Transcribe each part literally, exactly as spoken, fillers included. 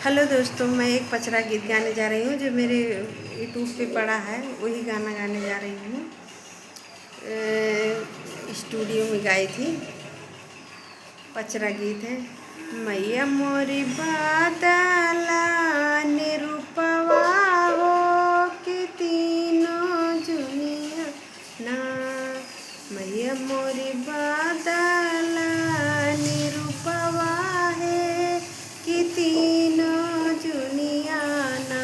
हेलो दोस्तों, मैं एक पचरा गीत गाने जा रही हूँ जो मेरे YouTube पे पड़ा है, वही गाना गाने जा रही हूँ। ए, स्टूडियो में गाई थी। पचरा गीत है। मैया मोरी बादला निरुपवा हो कि तीनों जुनिया ना। मैया मोरी बादला निरुपवा है कि तीनों जुनिया ना।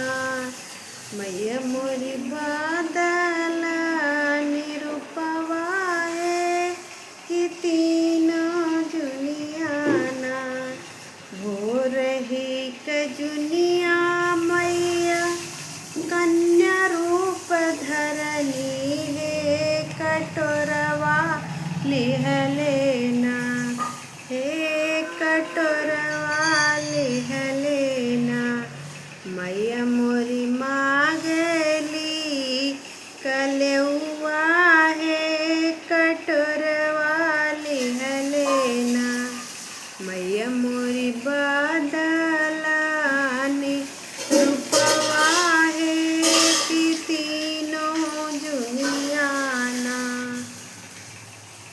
मैया मोरी बादला निरुपवा है कि तीनों जुनिया ना। भोरही के जुनिया मैया कन्या रूप धरनी है, कटोरवा लिहले ना, हे कटोरवा लिहले ना। मैया मोरी मागली कलेउआ है, कटोरवा लिहले ना। मैया मोरी बादला निरुपवा है कि तीनों जुनिया ना।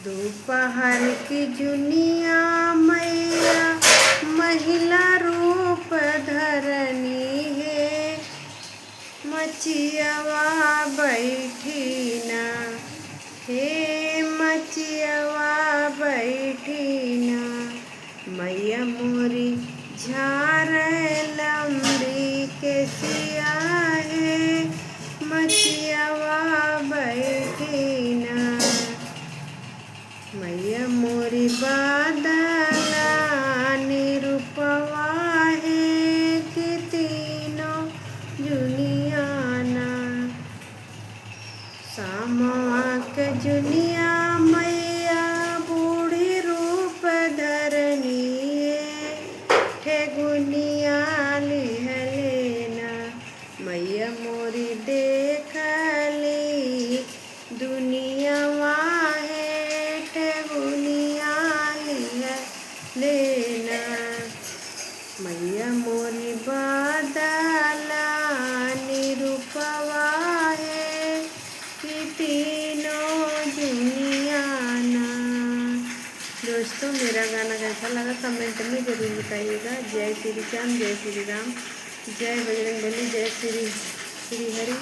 दोपहर की जुनिया मैया महिला रूप धरनी है, मचियवा बैठी ना, हे मचियवा बैठी ना। मैया मोरी झारे लंबी केसिया है, मचियवा बैठी ना। मैया मोरी बादला निरुपवा है कि तीनों जुनिया ना। सामवा के जुनिया मैया बूढ़ी रूप धरनी है, ठेगुनिया लिहले ना। मैया मोरी देखली दुनियावा है, ठेगुनिया लिहले ना। मैया मोरी बादला निरुपवा है कि तीनों जुनिया ना। दोस्तों, मेरा गाना कैसा लगा कमेंट में ज़रूर बताइएगा। जय श्री श्याम, जय श्री राम, जय बजरंग बली, जय श्री श्री हरि।